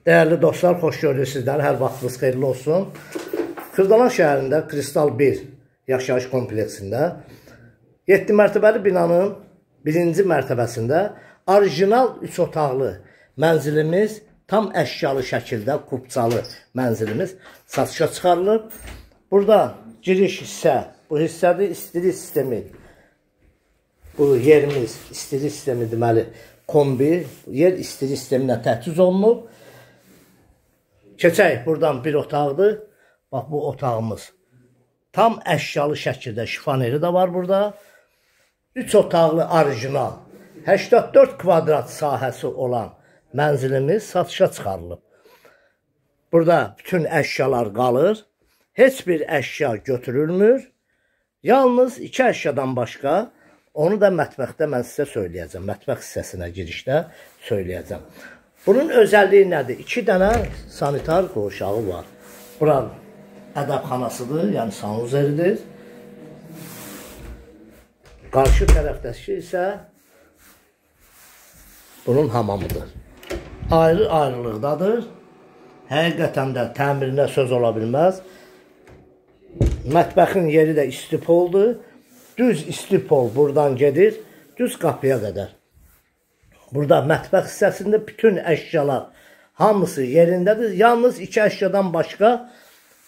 Dəyərli dostlar, xoş gördük sizləri. Hər vaxtınız xeyirli olsun. Xırdalan şəhərində Kristal 1 yaşayış kompleksində 7 mərtəbəli binanın 1-ci mərtəbəsində orijinal 3 otaqlı mənzilimiz tam əşyalı şəkildə kupçalı mənzilimiz satışa çıxarılıb. Burada giriş hissə, bu hissədir, istilik sistemi. Bu yerimiz istilik sistemi deməli kombi, yer istilik sistemi ilə təchiz olunub. Keçək, buradan bir otaqdır. Bax, bu otağımız. Tam əşyalı şəkildə şifaneri də var burada. 3 otaqlı orijinal 84 kvadrat sahəsi olan mənzilimiz satışa çıxarılıb. Burada bütün əşyalar qalır. Heç bir əşya götürülmür. Yalnız 2 əşyadan başqa, onu da mətbəxdə mən sizə söyləyəcəm. Mətbəx hissəsinə girişdə söyləyəcəm. Bunun özəlliyi nədir? 2 dənə sanitar qovşağı var. Bura ədəbxanasıdır, yəni sanuzeridir. Qarşı tərəfdəki isə bunun hamamıdır. Ayrı-ayrılıqdadır. Həqiqətən də təmirinə söz ola bilməz. Mətbəxin yeri də istipoldur. Düz istipol buradan gedir, düz qapıya qədər. Burada mətbəx hissəsində bütün əşyalar hamısı yerindədir. Yalnız 2 əşyadan başqa,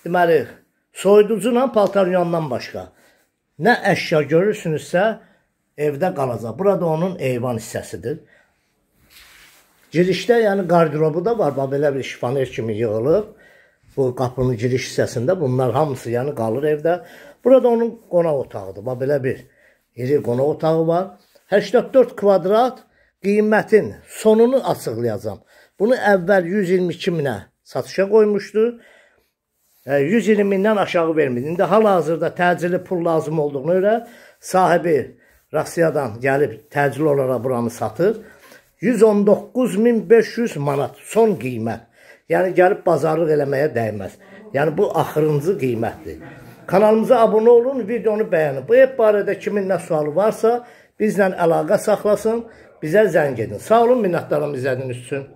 deməli, soyuducu ilə paltar yuyandan başqa nə əşya görürsünüzsə evdə qalacaq. Burada onun eyvan hissəsidir. Girişdə, yəni qardirobu da var. Bax, belə bir şifaner kimi yığılıb. Bu qapının giriş hissəsində bunlar hamısı yəni qalır evdə. Burada onun qonaq otağıdır. Bax, belə bir iri qonaq otağı var. 84 kvadrat qiymətin sonunu açıqlayacağam. Bunu əvvəl 122 minə satışa qoymuşdu. 120 mindən aşağı vermir. İndi hal-hazırda təcili pul lazım olduğuna görə sahibi Rusiyadan gəlib təcili olaraq buranı satır. 119.500 manat son qiymət. Yəni gəlib bazarlıq eləməyə dəyməz. Yəni bu axırıncı qiymətdir. Kanalımıza abunə olun, videonu bəyənin. Bu ev barədə kimin nə sualı varsa bizlə əlaqə saxlasın, bizə zəng edin. Sağ olun, minnətdarım izlədiyiniz üçün.